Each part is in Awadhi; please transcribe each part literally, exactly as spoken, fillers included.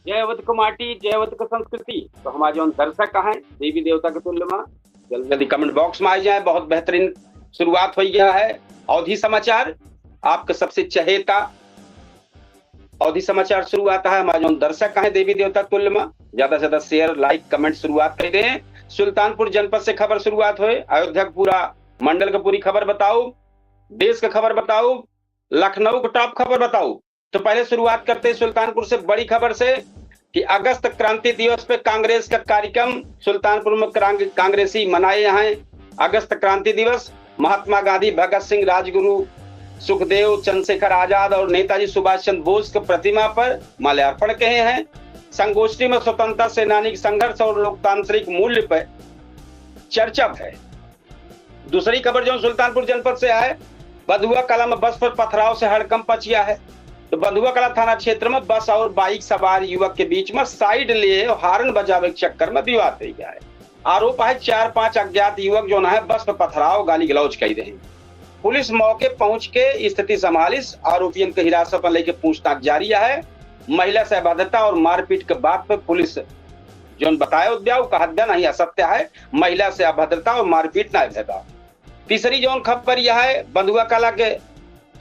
जय अवध क माटी, जय अवध क संस्कृति। तो हमार जौन दर्शक हैं देवी देवता के तुल्य मा, जल्दी जल्दी comment box मा आ जाए। बहुत बेहतरीन शुरुआत होइ गया है। अवधी समाचार, आपके सबसे चहेता अवधी समाचार शुरुआत है। हमार जौन दर्शक हैं देवी देवता तुल्य मा, ज्यादा से ज्यादा share, like, comment शुरुआत कइ दें। सुल्तानपुर जनपद से खबर शुरुआत होए। अयोध्या के पूरा मंडल के पूरी खबर बताओ, देश के खबर बताओ, लखनऊ के top खबर बताओ। तो पहले शुरुआत करते हैं सुल्तानपुर से बड़ी खबर से कि अगस्त क्रांति दिवस पे कांग्रेस का कार्यक्रम सुल्तानपुर में क्रांग-, कांग्रेसी मनाए हैं अगस्त क्रांति दिवस। महात्मा गांधी, भगत सिंह, राजगुरु, सुखदेव, चंद्रशेखर आजाद और नेताजी सुभाष चंद्र बोस के प्रतिमा पर माल्यार्पण किए हैं। संगोष्ठी में स्वतंत्रता सेनानी के संघर्ष और लोकतांत्रिक मूल्य पर चर्चा है। दूसरी खबर जौन सुल्तानपुर जनपद से आए, बंधुआ कला में बस पर पथराव से हड़कंप मचिया है। तो बंधुआ कला थाना क्षेत्र में बस और बाइक सवार युवक के बीच में side लिए horn बजावे के चक्कर में विवाद होइ गया है। आरोप है, चार पांच अज्ञात युवक जौन है बस पर पथराव, गाली गलौज कइ रहे हैं। पुलिस मौके पहुंच के स्थिति संभालिस, आरोपियन के हिरासत में लेके पूछताछ जारी है। महिला से अभद्रता और मारपीट के बात पे पुलिस जौन बताए उद्या, उ कहत बा नहीं असत्य है, महिला से अभद्रता और मारपीट ना भय बा। तीसरी जौन खबर यह है, बंधुआ कला के, अ,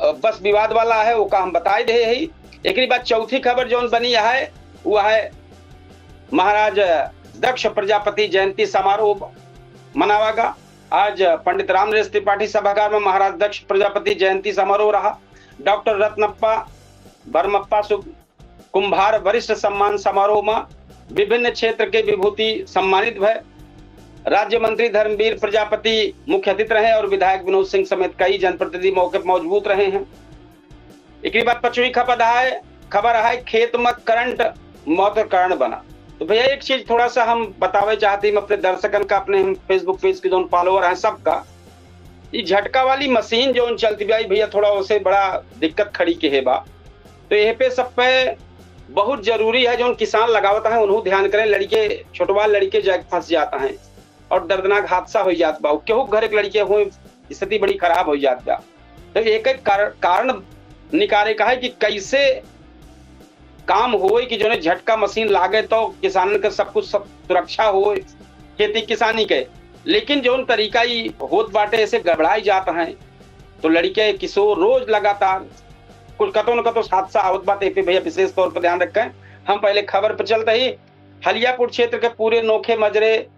बस विवाद वाला है, ओका हम बताए दे ही। एकरी बाद चौथी खबर जौन बनी है, वह है महाराज दक्ष प्रजापति जयंती समारोह मनावा गा। आज पंडित रामनरेश त्रिपाठी सभागार में महाराज दक्ष प्रजापति जयंती समारोह रहा। डॉक्टर रत्नप्पा बरमप्पा सु-, कुंभार वरिष्ठ सम्मान समारोह में विभिन्न क्षेत्र के विभूति सम्मानित भय। राज्य मंत्री धर्मवीर प्रजापति मुख्य अतिथि रहे और विधायक विनोद सिंह समेत कई जनप्रतिनिधि मौके पर मौजूद रहे हैं। एकरी बाद पचवीं खबर है, खबर है खेत में करंट मौत का कारण बना। तो भैया एक चीज थोड़ा सा हम बतावे चाहते हैं अपने दर्शकन का, अपने हम Facebook page के जौन follower हैं सबका, ये झटका वाली मशीन जौन चलती बा, भैया थोड़ा उसे बड़ा दिक्कत खड़ी के है बा। तो यह पे सब पे बहुत जरूरी है, जौन किसान लगावत हैं उन्हों ध्यान करें, लड़के छोटवा लड़के जाके फंस जाता है और दर्दनाक हादसा हो जात बा। केहू घर एक लड़के हुए, स्थिति बड़ी खराब हो जात बा। तो एक एक कार-, कारण निकाले का है कि कैसे काम होए कि जौने झटका मशीन लागे तो किसानन के सब कुछ सब सुरक्षा होए खेती किसानी के। लेकिन जौन तरीका ई होत बाटे ऐसे गड़बड़ाई जात हैं, तो लड़के किशोर रोज लगातार कुछ कतो न कतो हादसा आवत बाटे। ए पे भैया विशेष तौर पर ध्यान रखें। हम पहले खबर पर चलते ही हलियापुर क्षेत्र के पूरे नोखे मजरे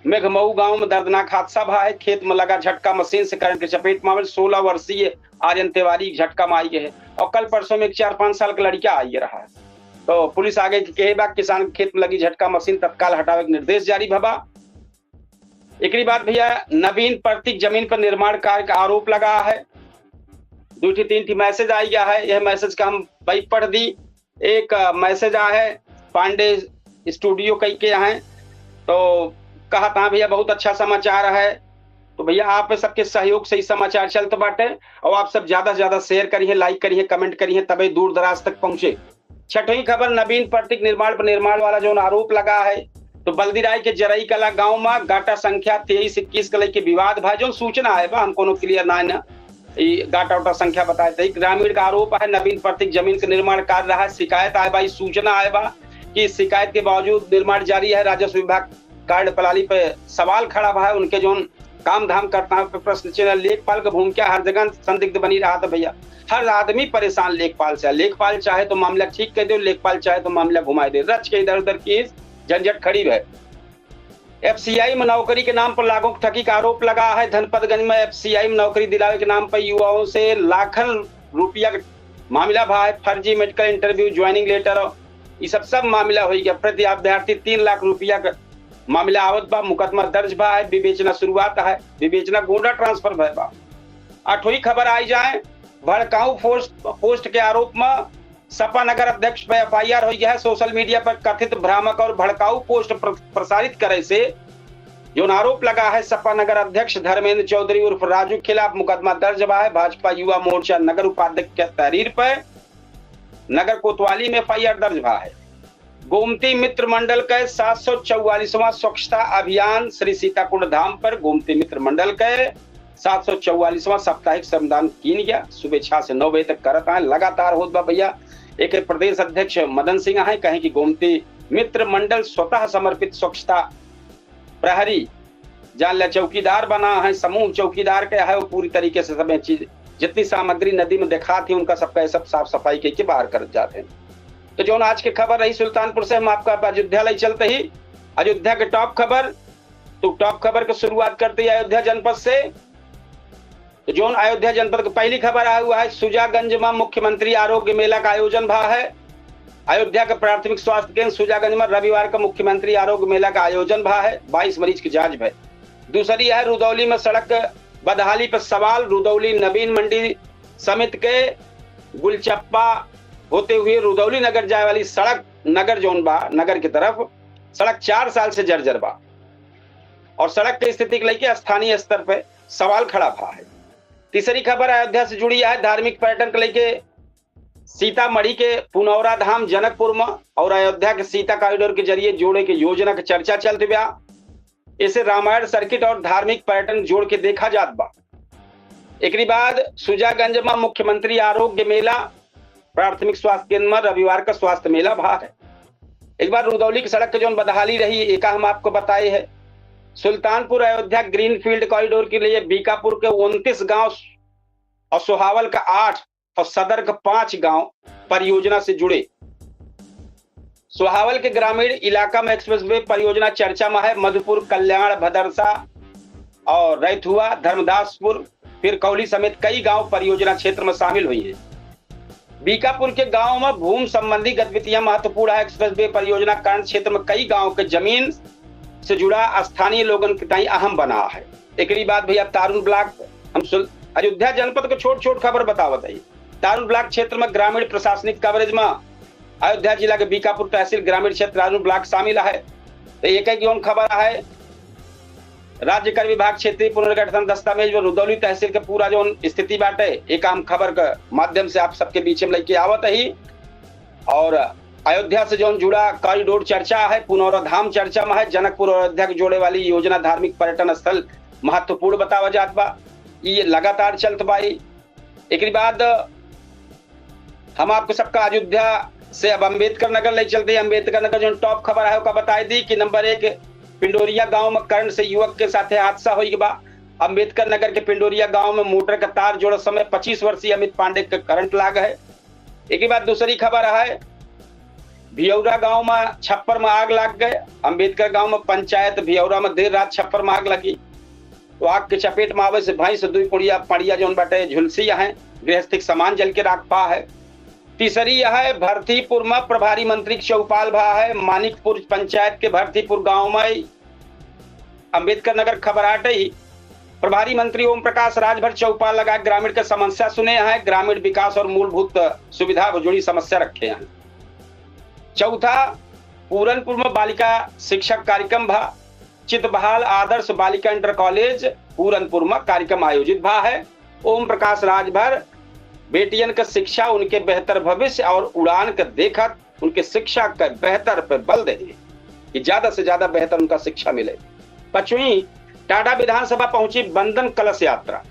मेघमऊ गांव में दर्दनाक हादसा भा है। खेत में लगा झटका मशीन से करंट के चपेट में आवल सोलह वर्षीय आर्यन तिवारी झटका में आई गए है और कल परसों में एक चार पाँच साल का लड़का आई रहा है। तो पुलिस आगे के कहे बा, किसान के खेत में लगी झटका मशीन तत्काल हटावे के निर्देश जारी भबा। एकरी बाद भैया नवीन प्रतीक जमीन पर निर्माण कार्य का आरोप लगा है। दो ठी तीन ठी मैसेज आई गया है, यह मैसेज का हम भाई पढ़ दी। एक, अ, मैसेज आ है पांडे स्टूडियो कई के हैं, तो कहा था भैया बहुत अच्छा समाचार है। तो भैया आप सबके सहयोग से ही समाचार चलत बाटे और आप सब ज्यादा से ज्यादा शेयर करिए, लाइक करिए, कमेंट करिए, तबे दूर दराज तक पहुंचे। छठवीं खबर, नवीन प्रतीक निर्माण पर निर्माण वाला जौन आरोप लगा है, तो बल्दी राय के जरई कला गांव में गाटा संख्या तेईस इक्कीस के लेके विवाद भा जौन सूचना आए बा, हम कोनो क्लियर ना है ना, ई गाटा उटा संख्या बताए थे। ग्रामीण का आरोप है नवीन प्रतीक जमीन के निर्माण कार्य रहा है, शिकायत आए बा, ई सूचना आए बा कि शिकायत के बावजूद निर्माण जारी है। राजस्व विभाग कार्यप्रणाली पे सवाल खड़ा भा है, उनके जौन काम धाम करता है पे प्रश्न चिन्ह। लेखपाल के भूमिका हर जगह संदिग्ध बनी रहा था भैया, हर आदमी परेशान लेखपाल से। लेखपाल चाहे तो मामला ठीक कर दे, लेखपाल चाहे तो मामला घुमाए दे, रच के इधर उधर की झंझट खड़ी है। एफसीआई में नौकरी के नाम पर लाखों ठगी का आरोप लगा है। धनपतगंज में एफसीआई में नौकरी दिलावे के नाम पर युवाओं से लाखन रुपया के मामला भा है। फर्जी मेडिकल इंटरव्यू, ज्वाइनिंग लेटर, ये सब सब मामला हो गया। प्रति अभ्यर्थी तीन लाख रुपया का मामला आवत बा, मुकदमा दर्ज भा है, विवेचना शुरुआत है, विवेचना गोंडा ट्रांसफर भय बा। आठवीं खबर आई जाए, भड़काऊ पोस्ट, पोस्ट के आरोप में सपा नगर अध्यक्ष पे एफआईआर हो गया है। सोशल मीडिया पर कथित भ्रामक और भड़काऊ पोस्ट प्र-, प्रसारित करे से जौन आरोप लगा है, सपा नगर अध्यक्ष धर्मेंद्र चौधरी उर्फ राजू के खिलाफ मुकदमा दर्ज बा है। भाजपा युवा मोर्चा नगर उपाध्यक्ष के तहरीर पर नगर कोतवाली में एफआईआर दर्ज बा है। गोमती मित्र मंडल के सात सौ चौवालीसवाँ स्वच्छता अभियान श्री सीताकुंड धाम पर गोमती मित्र मंडल के सात सौ चौवालीसवाँ साप्ताहिक श्रमदान कीन गया। सुबह छह से नौ बजे तक करत आए, लगातार होत बा भैया। एक प्रदेश अध्यक्ष मदन सिंह हैं, कहें कि गोमती मित्र मंडल स्वतः समर्पित स्वच्छता प्रहरी, जान ले चौकीदार बना है, समूह चौकीदार के है, वो पूरी तरीके से सब चीज, जितनी सामग्री नदी में दिखा थी, उनका सबका ये सब साफ सफाई के, के बाहर कर जाते हैं। तो जौन आज के खबर रही सुल्तानपुर से, हम आपका अयोध्या ले चलते ही अयोध्या के टॉप खबर। तो टॉप खबर के शुरुआत करते ही अयोध्या जनपद से। तो जौन अयोध्या जनपद के पहली खबर आया हुआ है, सुजागंज में मुख्यमंत्री आरोग्य मेला का आयोजन भा है। अयोध्या के प्राथमिक स्वास्थ्य केंद्र सुजागंज में रविवार का मुख्यमंत्री आरोग्य मेला का आयोजन भा है, बाईस मरीज की जांच भय। दूसरी है, रुदौली में सड़क बदहाली पर सवाल, रुदौली नवीन मंडी समिति के गुलचप्पा होते हुए रुदौली नगर जाए वाली सड़क, नगर जौन बा, नगर की तरफ सड़क चार साल से जर्जर बा और सड़क की स्थिति के लेके स्थानीय स्तर पे सवाल खड़ा भा है। तीसरी खबर अयोध्या से जुड़ी है, धार्मिक पर्यटन के लेके सीतामढ़ी के पुनौरा धाम जनकपुर में और अयोध्या के सीता कॉरिडोर के जरिए जोड़े के योजना के चर्चा चलत बा। इसे रामायण सर्किट और धार्मिक पर्यटन जोड़ के देखा जात बा। एकरी बाद सुजागंज में मुख्यमंत्री आरोग्य मेला, प्राथमिक स्वास्थ्य केंद्र में रविवार का स्वास्थ्य मेला भा है। एक बार रुदौली की सड़क के जौन बदहाली रही, एका हम आपको बताए है। सुल्तानपुर अयोध्या ग्रीनफील्ड कॉरिडोर के लिए बीकापुर के उनतीस गांव और सोहावल का आठ और सदर के पांच गांव परियोजना से जुड़े। सोहावल के ग्रामीण इलाका में एक्सप्रेसवे परियोजना चर्चा में है। मधुपुर, कल्याण, भदरसा और रैथुआ, धर्मदासपुर, फिर कौली समेत कई गांव परियोजना क्षेत्र में शामिल हुई है। बीकापुर के गांव में भूमि संबंधी गतिविधियां महत्वपूर्ण है। एक्सप्रेसवे परियोजना कारण क्षेत्र में कई गांव के जमीन से जुड़ा स्थानीय लोगन के ताईं अहम बना है। एकरी बाद भैया तारुण ब्लॉक, हम सुन-, अयोध्या जनपद के छोट छोट खबर बतावत है। तारुण ब्लॉक क्षेत्र में ग्रामीण प्रशासनिक कवरेज में अयोध्या जिला के बीकापुर तहसील ग्रामीण क्षेत्र तारुण ब्लॉक शामिल है। तो एक एक जौन खबर है, राज्य कर विभाग क्षेत्रीय पुनर्गठन दस्तावेज व रुदौली तहसील के पूरा जौन स्थिति बाटे, ये काम खबर के माध्यम से आप सबके बीच में लेके आवत ही। और अयोध्या से जौन जुड़ा कॉरिडोर चर्चा है, पुनौरा धाम चर्चा में है, जनकपुर और अयोध्या के जोड़े वाली योजना धार्मिक पर्यटन स्थल महत्वपूर्ण बतावा जात बा। ये लगातार चलत बा। एकरी बाद हम आपको सबका अयोध्या से अब अम्बेडकर नगर ले चलते हैं। अम्बेडकर नगर जो टॉप खबर है, ओका बताई दी कि नंबर एक, पिंडोरिया गांव में करंट से युवक के साथे हादसा होई बा। अम्बेडकर नगर के पिंडोरिया गांव में मोटर का तार जोड़त समय पच्चीस वर्षीय अमित पांडे के करंट लाग है। एकरी बाद दूसरी खबर है, भियौरा गांव में छप्पर में आग लाग गए। अम्बेडकर गांव में पंचायत भियौरा में देर रात छप्पर में आग लगी। तो आग के चपेट में आवे से भैंस दुई पुड़िया, पड़िया जौन बाटे झुलसी है, गृहस्थी के सामान जल के राख पा है। तीसरी यह है, भरतीपुर में प्रभारी मंत्री के चौपाल भा है। मानिकपुर पंचायत के भरतीपुर गांव में अम्बेडकर नगर खबर आटे ही प्रभारी मंत्री ओम प्रकाश राजभर चौपाल लगा ग्रामीण के समस्या सुने हैं, ग्रामीण विकास और मूलभूत सुविधा से जुड़ी समस्या रखे हैं। चौथा, पूरनपुर में बालिका शिक्षक कार्यक्रम भा। चितबहाल आदर्श बालिका इंटर कॉलेज पूरनपुर में कार्यक्रम आयोजित भा है। ओम प्रकाश राजभर बेटियन के शिक्षा, उनके बेहतर भविष्य और उड़ान के देखत उनके शिक्षा के बेहतर पे बल दे कि ज्यादा से ज्यादा बेहतर उनका शिक्षा मिले। पचवीं, टांडा विधानसभा पहुंची वंदन कलश यात्रा।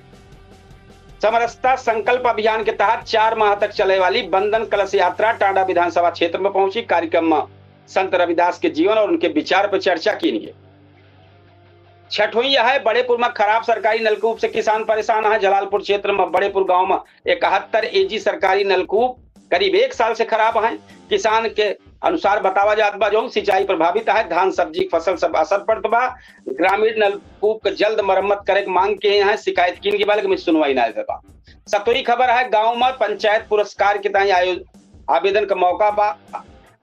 समरसता संकल्प अभियान के तहत चार माह तक चले वाली वंदन कलश यात्रा टांडा विधानसभा क्षेत्र में पहुंची। कार्यक्रम में संत रविदास के जीवन और उनके विचार पर चर्चा की गई। छठवीं यह है, बड़ेपुर में खराब सरकारी नलकूप से किसान परेशान है। जलालपुर क्षेत्र में बड़ेपुर गांव में इकहत्तर एजी सरकारी नलकूप करीब एक साल से खराब हैं। किसान के अनुसार बतावा जात बा, जौन सिंचाई प्रभावित है, धान सब्जी के फसल सब असर पड़त बा। ग्रामीण नलकूप के जल्द मरम्मत करे के मांग किहे हैं, शिकायत किन के बा, लेकिन सुनवाई ना भे बा। सतवीं खबर है, गांव में पंचायत पुरस्कार के ताईं आयो-, आवेदन का मौका बा।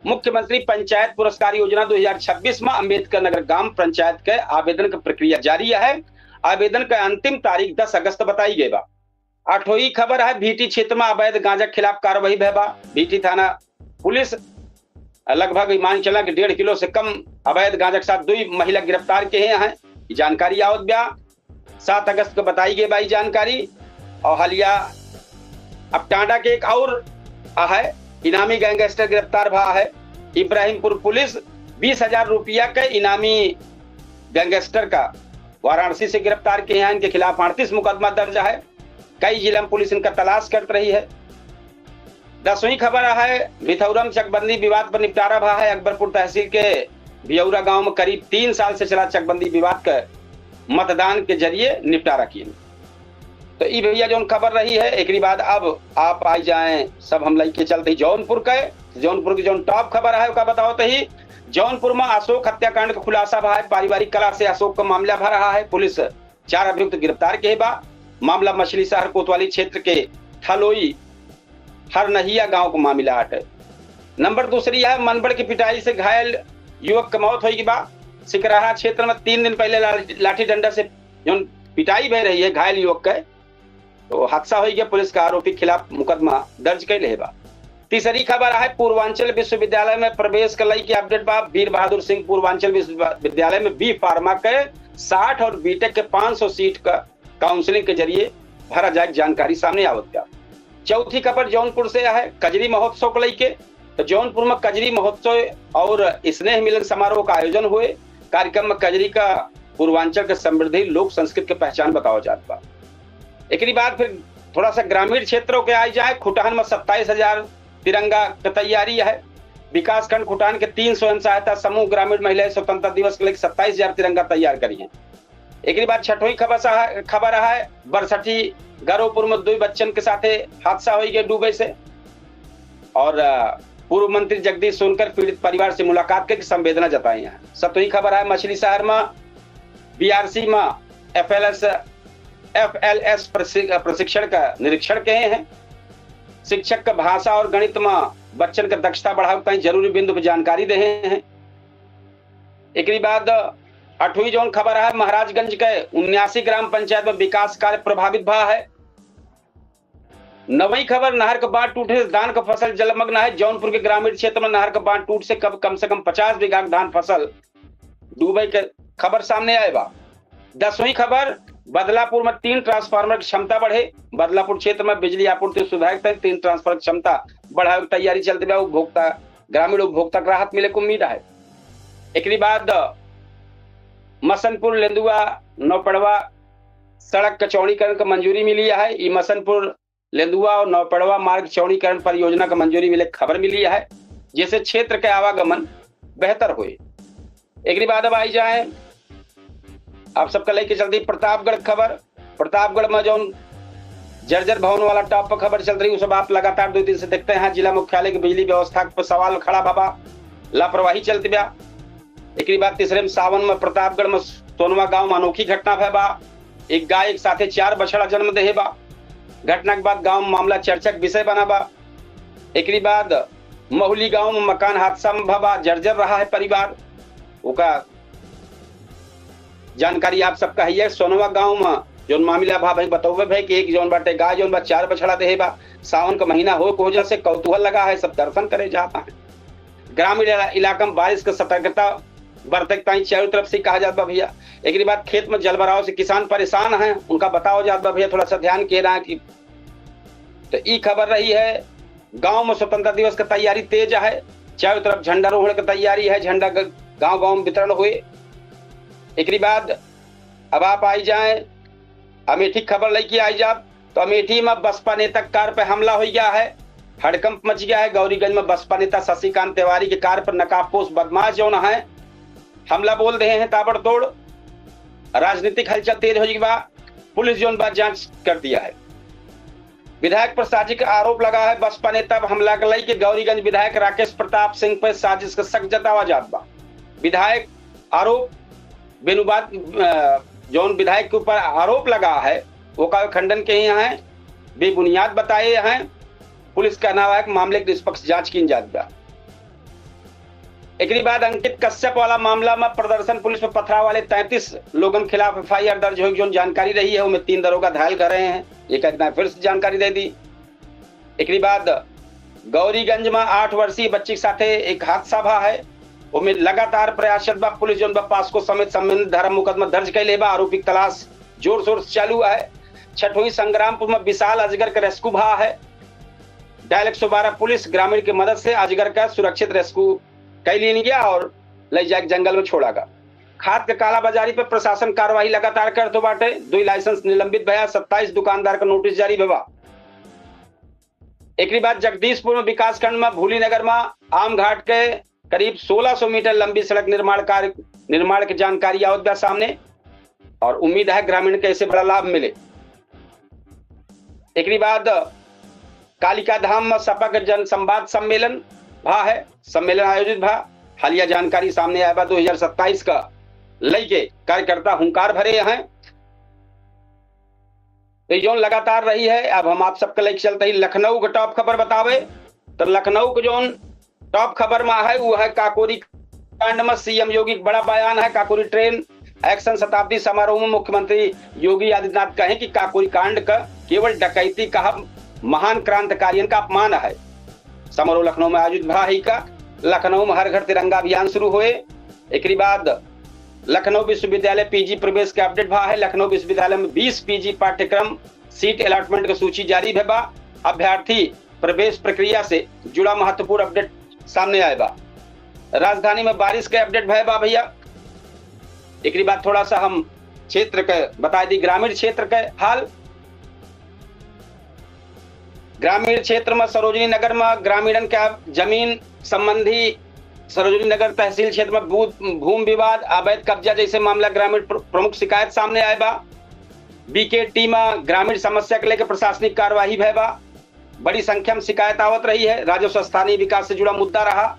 मुख्यमंत्री पंचायत पुरस्कार योजना दो हज़ार छब्बीस में अम्बेडकर नगर ग्राम पंचायत के आवेदन की प्रक्रिया जारी है। आवेदन का अंतिम तारीख दस अगस्त बताई गई बा। आठवीं खबर है, भीटी क्षेत्र में अवैध गांजा के खिलाफ कार्रवाई भय बा। भीटी थाना पुलिस लगभग मान चला कि डेढ़ किलो से कम अवैध गांजा के साथ दुई महिला गिरफ्तार किहे हैं। ये जानकारी आवत बा। सात अगस्त को बताई गई बा ई जानकारी। और हालिया अब टांडा के एक और है, इनामी गैंगस्टर गिरफ्तार भा है। इब्राहिमपुर पुलिस बीस हजार रुपया के इनामी गैंगस्टर का वाराणसी से गिरफ्तार किहे हैं। इनके खिलाफ अड़तीस मुकदमा दर्ज है। कई जिला में पुलिस इनका तलाश करत रही है। दसवीं खबर है, भिथौरा में चकबंदी विवाद पर निपटारा भा है। अकबरपुर तहसील के भियौरा गांव में करीब तीन साल से चला चकबंदी विवाद का मतदान के जरिए निपटारा किए। तो ई भैया जौन खबर रही है, एकरी बाद अब आप आई जाएं, सब हम लइके चलते ही जौनपुर के। जौनपुर की जौन top खबर है, ओका बताओ तो ही, जौनपुर में अशोक हत्याकांड का खुलासा भा है। पारिवारिक कलह से अशोक का मामला भा रहा है। पुलिस चार अभियुक्त गिरफ्तार के बा। मामला मछली शहर कोतवाली क्षेत्र के थलोई हरनहिया गांव का मामला हटे। नंबर दूसरी है, मनबड़ की पिटाई से घायल युवक के मौत होई बा। सिकराहा क्षेत्र में तीन दिन पहले ला-, लाठी डंडा से जौन पिटाई भय रही है घायल युवक के, तो हादसा होई गया। पुलिस का आरोपी के खिलाफ मुकदमा दर्ज कर ले बा। तीसरी खबर है, पूर्वांचल विश्वविद्यालय में प्रवेश के लई के update बा। वीर बहादुर सिंह पूर्वांचल विश्वविद्यालय में B Pharma के साठ और B.Tech के पाँच सौ सीट का counselling के जरिए भरा जाए, जानकारी सामने आवत बा। चौथी खबर जौनपुर से है, कजरी महोत्सव को लई के। तो जौनपुर में कजरी महोत्सव और स्नेह मिलन समारोह का आयोजन हुए। कार्यक्रम में कजरी का पूर्वांचल के समृद्धि लोक संस्कृति के पहचान बतावा जात बा। एकरी बाद फिर थोड़ा सा ग्रामीण क्षेत्रों के आई जाए, खुटहन में सत्ताईस हजार तिरंगा के तैयारी है। विकासखंड खुटहन के तीन स्वयं सहायता समूह ग्रामीण महिला स्वतंत्रता दिवस के लिए सत्ताईस हजार तिरंगा तैयार करी हैं। एकरी बाद छठवीं खबर सा-, खबर है, बरसठी गरोपुर में दो बच्चन के साथे हादसा होई गए डूबे से। और, अ, पूर्व मंत्री जगदीश सोनकर पीड़ित परिवार से मुलाकात करके संवेदना जताई है। सतवीं खबर है, मछली शहर में B R C में F L S, F L S प्रशि-, प्रशिक्षण का निरीक्षण किए हैं। शिक्षक का भाषा और गणित में बच्चन का दक्षता बढ़ावे ताई जरूरी बिंदु पर जानकारी दे हैं। एकरी बाद अठवीं जौन खबर है, महाराजगंज के उन्यासी ग्राम पंचायत में विकास कार्य प्रभावित भा है। नवई खबर, नहर के बांध टूटे से धान का फसल जलमग्न है। जौनपुर के ग्रामीण क्षेत्र में नहर के बांध टूट से कब, कम से कम पचास बीघा के धान फसल डूबे के खबर सामने आए बा। दसवीं खबर, बदलापुर में तीन transformer की क्षमता बढ़े। बदलापुर क्षेत्र में बिजली आपूर्ति सुधारे के तहत तीन transformer की क्षमता बढ़ावे की तैयारी चलत बा। उपभोक्ता, ग्रामीण उपभोक्ता के राहत मिले के उम्मीद है। एकरी बाद मसनपुर लेंदुआ नौपड़वा सड़क का चौड़ीकरण का मंजूरी मिली है। ई मसनपुर लेंदुआ और नौपड़वा मार्ग चौड़ीकरण परियोजना का मंजूरी मिले खबर मिली है, जिससे क्षेत्र के आवागमन बेहतर होए। एकरी बाद अब आई जाए आप सबका लेके चलती प्रतापगढ़ खबर। प्रतापगढ़ में जौन जर्जर भवन वाला top पर खबर चल रही, वो सब आप लगातार दो दिन से देखते हैं। जिला मुख्यालय की बिजली व्यवस्था पर सवाल खड़ा भा बा, लापरवाही चलत बा। एकरी बाद तीसरे में सावन में प्रतापगढ़ में सोनवा गांव में अनोखी घटना भय बा। एक गाय एक साथे चार बछड़ा जन्म देहे बा। घटना के बाद गांव में मामला चर्चा के विषय बना बा। एकरी बाद महुली गांव में मकान हादसा में भवा, जर्जर रहा है परिवार। ओका जानकारी आप सबका है। सोनवा गांव में जौन मामला भा भाई बतौबे भाई कि एक जौन बाटे गाय जौन बा चार बछड़ा देहे बा। सावन का महीना हो के वजह से कौतूहल लगा है, सब दर्शन करे जाता है। ग्रामीण इला-, इलाका में बारिश का सतर्कता बरते के ताई चारों तरफ से कहा जात बा भैया। एकरी बाद खेत में जलभराव से किसान परेशान हैं, उनका बताओ जात बा भैया थोड़ा सा ध्यान के रहा कि। तो ई खबर रही है, गांव में स्वतंत्रता दिवस की तैयारी तेज है, चारों तरफ झंडारोहण की तैयारी है, झंडा ग-, गांव गांव में वितरण हुए। एकरी बाद अब आप आई जाए अमेठी खबर लेके आई जाब तो अमेठी में बसपा नेता कार पे हमला हो गया है, हड़कंप मच गया है। गौरीगंज में बसपा नेता शशिकांत तिवारी के कार पर नकाबपोश बदमाश जौन है हमला बोल रहे हैं ताबड़तोड़। राजनीतिक हलचल तेज हो गई बा, पुलिस जौन बा जांच कर दिया है। विधायक पर साजिश का आरोप लगा है। बसपा नेता पर हमला के लई के गौरीगंज विधायक राकेश प्रताप सिंह पर साजिश का शक जतावा जात बा। विधायक आरोप बिनुबाद, अ, जौन विधायक के ऊपर आरोप लगा है, ओका खंडन के ही हैं, बेबुनियाद बताए हैं। पुलिस कहना है कि मामले की निष्पक्ष जांच की जात बा। एकरी बाद अंकित कश्यप वाला मामला में प्रदर्शन पुलिस पर पथराव वाले तैंतीस लोगन खिलाफ F I R दर्ज होई, जौन जानकारी रही है, उनमें तीन दरोगा घायल करे हैं। एक एक बार फिर से जानकारी दे दी। एकरी बाद गौरीगंज में आठ वर्षीय बच्ची के साथे एक हादसा भा है, ओमे लगातार प्रयास चलत बा। पुलिस जौन बा पास्को समेत संबंधित धारा मुकदमा दर्ज कैले बा। आरोपी की तलाश जोर शोर से चालू है। छठोई संग्रामपुर में विशाल अजगर के रेस्क्यू भा है। डायल एक सौ बारह पुलिस ग्रामीण की मदद से अजगर का सुरक्षित रेस्क्यू कर लीन गया और ले जाके जंगल में छोड़ा गया। खाद के कालाबाजारी पर प्रशासन कार्रवाई लगातार करत बाटे। दुई लाइसेंस निलंबित भया, सत्ताईस दुकानदार का नोटिस जारी भवा। एकरी बाद जगदीशपुर में विकासखंड में भूली नगर में आम घाट के करीब सोलह सौ मीटर लंबी सड़क निर्माण कार्य, निर्माण के जानकारी आवत बा सामने और उम्मीद है ग्रामीण के ऐसे बड़ा लाभ मिले। एकरी बाद कालिका धाम में सपा के जनसंवाद सम्मेलन भा है, सम्मेलन आयोजित भा। हालिया जानकारी सामने आया बा, दो हज़ार सत्ताईस का लइके कार्यकर्ता हुंकार भरे हैं। तो जौन लगातार रही है, अब हम आप सबके लइके चलते ही लखनऊ के टॉप खबर बतावे। तो लखनऊ के जौन टॉप खबर में है, वो है काकोरी कांड में सीएम योगी के बड़ा बयान है। काकोरी ट्रेन एक्शन शताब्दी समारोह में मुख्यमंत्री योगी आदित्यनाथ कहे कि काकोरी कांड का केवल डकैती कहा, महान क्रांतिकारियन का अपमान है। समारोह लखनऊ में आयोजित भा ही का लखनऊ में हर घर तिरंगा अभियान शुरू होए। एकरी बाद लखनऊ विश्वविद्यालय पीजी प्रवेश के अपडेट भा है। लखनऊ विश्वविद्यालय में बीस पीजी पाठ्यक्रम सीट अलॉटमेंट के सूची जारी भे बा। अभ्यर्थी प्रवेश प्रक्रिया से जुड़ा महत्वपूर्ण अपडेट सामने आए बा। राजधानी में बारिश के अपडेट भय बा भैया। एकरी बाद थोड़ा सा हम क्षेत्र के बता दी, ग्रामीण क्षेत्र के हाल। ग्रामीण क्षेत्र में सरोजनी नगर में ग्रामीणन के जमीन संबंधी सरोजनी नगर तहसील क्षेत्र में भू-, भूमि विवाद, अवैध कब्जा जैसे मामला ग्रामीण प्र-, प्रमुख शिकायत सामने आए बा। बीके टीम ग्रामीण समस्या के लेके प्रशासनिक कार्यवाही भय बा। बड़ी संख्या में शिकायत आवत रही है। राजस्व स्थानीय विकास से जुड़ा मुद्दा रहा।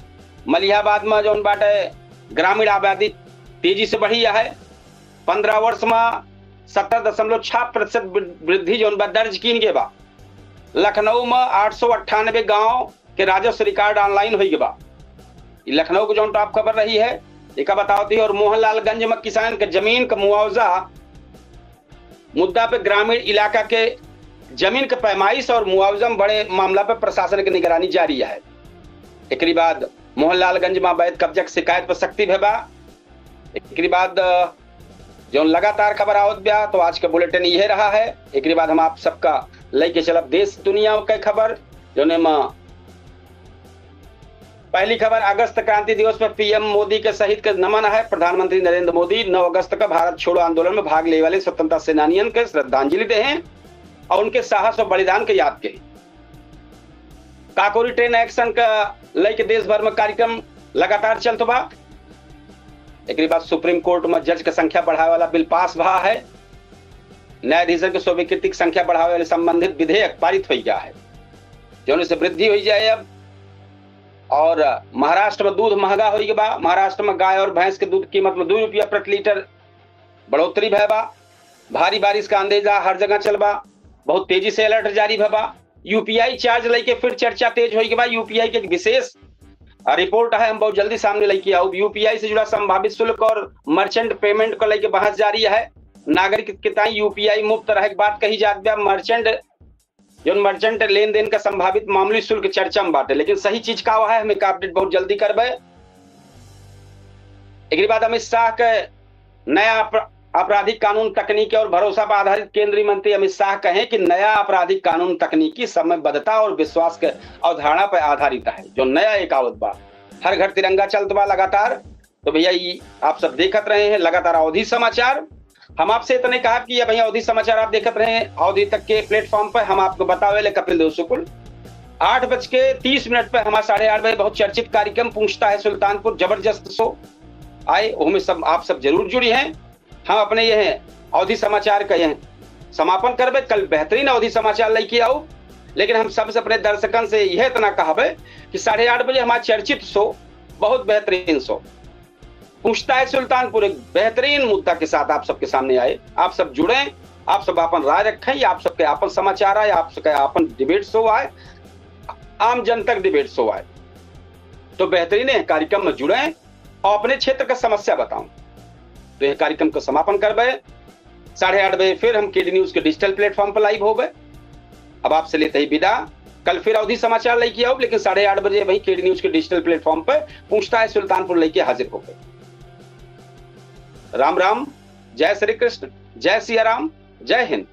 मलिहाबाद में जौन बाटे ग्रामीण आबादी तेजी से बढ़ी है। पन्द्रह वर्ष में सत्रह दशमलव छह प्रतिशत वृ-, वृद्धि जौन बा दर्ज कीन गए बा। लखनऊ में आठ सौ अट्ठानबे गांव के राजस्व रिकॉर्ड ऑनलाइन होई गए बा। ई लखनऊ के जौन टॉप खबर रही है, एका बतावत ही। और मोहनलालगंज में किसान के जमीन का मुआवजा मुद्दा पे ग्रामीण इलाका के जमीन के पैमाइश और मुआवजा में बड़े मामला पे प्रशासन के निगरानी जारी है। एकरी बाद मोहनलालगंज में अवैध कब्जा के शिकायत पर सख्ती भे बा। एकरी बाद, अ, जौन लगातार खबर आवत बा, तो आज के बुलेटिन इहे रहा है। एकरी बाद हम आप सबका लइके चलब देश दुनिया के खबर, जौने में पहली खबर, अगस्त क्रांति दिवस पर पीएम मोदी के शहीद के नमन है। प्रधानमंत्री नरेंद्र मोदी नौ अगस्त का भारत छोड़ो आंदोलन में भाग लेवे वाले स्वतंत्रता सेनानियन के श्रद्धांजलि देहे और उनके साहस और बलिदान के याद कही। काकोरी ट्रेन एक्शन का लइके देश भर में कार्यक्रम लगातार चलत बा। एकरी बाद सुप्रीम कोर्ट में जज के संख्या बढ़ावे वाला बिल पास भा है। न्यायाधीशन के स्वीकृति की संख्या बढ़ावे वाले संबंधित विधेयक पारित हो गया है, जौन से वृद्धि हो जाए अब। और महाराष्ट्र में दूध महंगा हो गया बा। महाराष्ट्र में गाय और भैंस के दूध कीमत में दो रुपया प्रति लीटर बढ़ोतरी भय बा। भारी बारिश का अंदेजा हर जगह चल बा। बहुत तेजी से अलर्ट जारी भय बा। यूपीआई चार्ज लेके फिर चर्चा तेज होई के बा। यूपीआई के एक विशेष, अ, रिपोर्ट है, हम बहुत जल्दी सामने लेके आउब। यूपीआई से जुड़ा संभावित शुल्क और मर्चेंट पेमेंट को लेके बहस जारी है। नागरिक के ताई यूपीआई मुफ्त रहे के बात कही जात बा। मर्चेंट, जौन मर्चेंट लेन देन का संभावित मामूली शुल्क चर्चा में बाटे, लेकिन सही चीज का है, हम एक अपडेट बहुत जल्दी करबे। एकरी बाद अमित शाह के नया अप-, आपराधिक कानून तकनीकी और भरोसा पर आधारित। केंद्रीय मंत्री अमित शाह कहें कि नया आपराधिक कानून तकनीकी समयबद्धता और विश्वास के अवधारणा पर आधारित है। जो नया एक आवत बा, हर घर तिरंगा चलत बा लगातार। तो भैया, ये आप सब देखत रहे हैं लगातार अवधी समाचार। हम आपसे इतने कहा कि ये भैया, अवधी समाचार आप देखत रहे हैं, अवधी तक के प्लेटफॉर्म पर हम आपको बतावे ले कपिल देव शुक्ल। आठ बज के तीस मिनट पर हमारा साढ़े आठ बजे बहुत चर्चित कार्यक्रम पूछता है सुल्तानपुर, जबरदस्त शो आए, उसमें सब आप सब जरूर जुड़ी हैं। हम अपने यह अवधी समाचार का यह समापन करबे। कल बेहतरीन अवधी समाचार लेके आउब, लेकिन हम सबसे अपने दर्शकन से यह इतना कहबे कि साढ़े आठ बजे हमारा चर्चित शो, बहुत बेहतरीन शो पूछता है सुल्तानपुर, एक बेहतरीन मुद्दा के साथ आप सबके सामने आए। आप सब जुड़े, आप सब अपन राय रखें, ये आप सबके अपन समाचार आए, आप सबके अपन डिबेट शो आए, आम जनता का डिबेट शो आए। तो बेहतरीन है, कार्यक्रम में जुड़े और अपने क्षेत्र का समस्या बताओ। तो यह कार्यक्रम को समापन करबे। साढ़े आठ बजे फिर हम केडी न्यूज के डिजिटल प्लेटफॉर्म पर लाइव होबे। अब आपसे लेते ही विदा। कल फिर अवधी समाचार लेके आउब, लेकिन साढ़े आठ बजे वही केडी न्यूज के डिजिटल प्लेटफॉर्म पर पूछता है सुल्तानपुर लेके हाजिर होबे। राम राम, जय श्री कृष्ण, जय सिया राम, जय हिंद।